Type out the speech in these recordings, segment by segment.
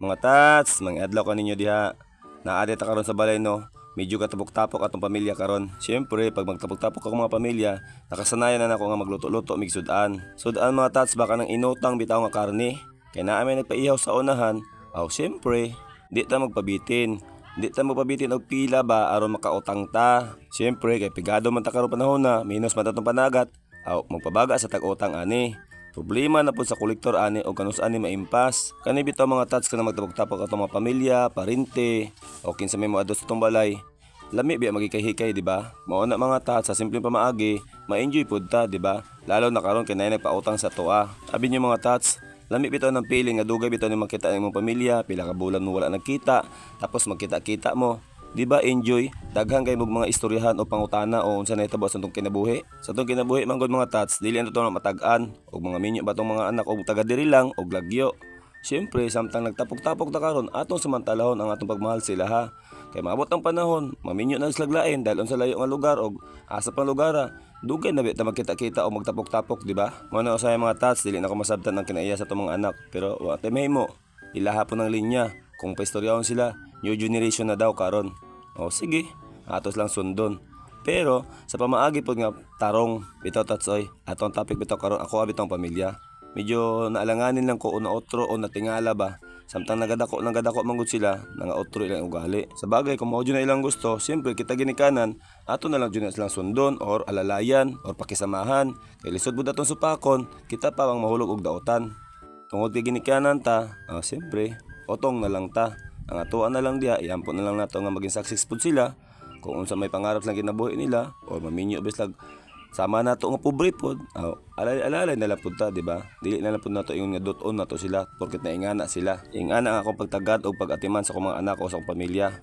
Mga tats, mga adlaw kaninyo diha. Naa ta karon sa balay, no. Medyo katapok-tapok atong pamilya karon. Siyempre, pag magtapok-tapok ako mga pamilya, nakasanayan na nako nga magluto-luto mig sudan. Sudan, mga tats, baka nang inutang bitaw nga karne. Kay naa may nagpaihaw sa unahan, aw siyempre, di ta magpabitin. Di ta magpabitin og pila ba aron makautang ta. Siyempre, kay pigado man ta karon panahon na, minus man ta tong panagat. Aw, magpabaga sa tag-utang ani. Problema na pud sa kolektor ani o kanus ani maimpas. Kani bitaw, mga tats, kana magtapok-tapok atong mga pamilya, parente, o kinsa may moadto sa atong balay. Lami biya magikay-hikay, di ba? Mao na, mga tats, sa simpleng pamaagi, ma-enjoy pud ta, di ba? Lalo na karon kay naay nagpautang sa atoa. Sabi niyo, mga tats, lami bitaw ng feeling nga dugay bitaw ni makita ang imong pamilya, pila ka bulan mo wala nagkita, tapos magkita-kita mo. Di ba enjoy? Daghan kay mog mga istoryahan o pangutana o unsa na hitabo sa atong kinabuhi. Sa atong kinabuhi man gud, mga tats, dili na to matag-an og mga minyo ba tong mga anak og taga diri lang og lagyo. Siyempre, samtang nagtapok-tapok ta karon, atong samantalahon ang atong pagmahal sila ha. Kay maabot ang panahon, maminyo na sila lain dahil unsa layo nga lugar og asa pang lugar ha. Dugay na ta magkita-kita o magtapok-tapok, di ba? Mao na usahay, mga tats, dili na ko masabtan ang kinaiya sa atong mga anak. Pero wa tay mahimo. Ilaha po ng linya. Kung paistoryahon sila, new generation na daw karon. O sige, atos lang sundon. Pero sa pamaagi pod nga tarong bitaw, tats oy, atong topic bitaw karon ako bitong pamilya. Medyo naalanganin lang ko o na otro o natingala ba. Samtang nagadako nagadako man gud sila, nga otro ilang ugali. Sa bagay, kung mao jud na ilang gusto, siyempre kita ginikanan, ato na lang jud na silang sundon or alalayan or pakisamahan. Kay lisod pud atong supakon, kita pa ang mahulog og daotan. Tungod kay ginikanan ta, siyempre, otong na lang ta. Ang atoa na lang diha, iampo na lang nato nga maging success pud sila. Kung unsa may pangarap lang kinabuhi nila or maminyo bisag sama nato nga pobre pod, alalay alalay na lang pud ta, di ba? Dili na lang pud nato ingon nga dut-on nato sila porket naingana sila. Ingana ang akong pagtagad og pag-atiman sa akong mga anak o sa akong pamilya.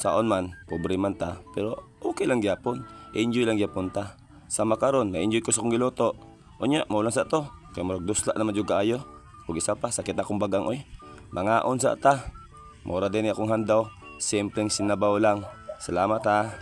Saon man, pobre man ta, pero okay lang gyapon. Enjoy lang gyapon ta. Sama karon, na-enjoy ko sa akong giluto. Unya, mao lang sa to. Kay murag dusla naman jud kaayo. Ug isa pa, sakit akong bagang oy. Mangaon sa ta. Mura din akong handaw. Simpleng sinabaw lang. Salamat ha.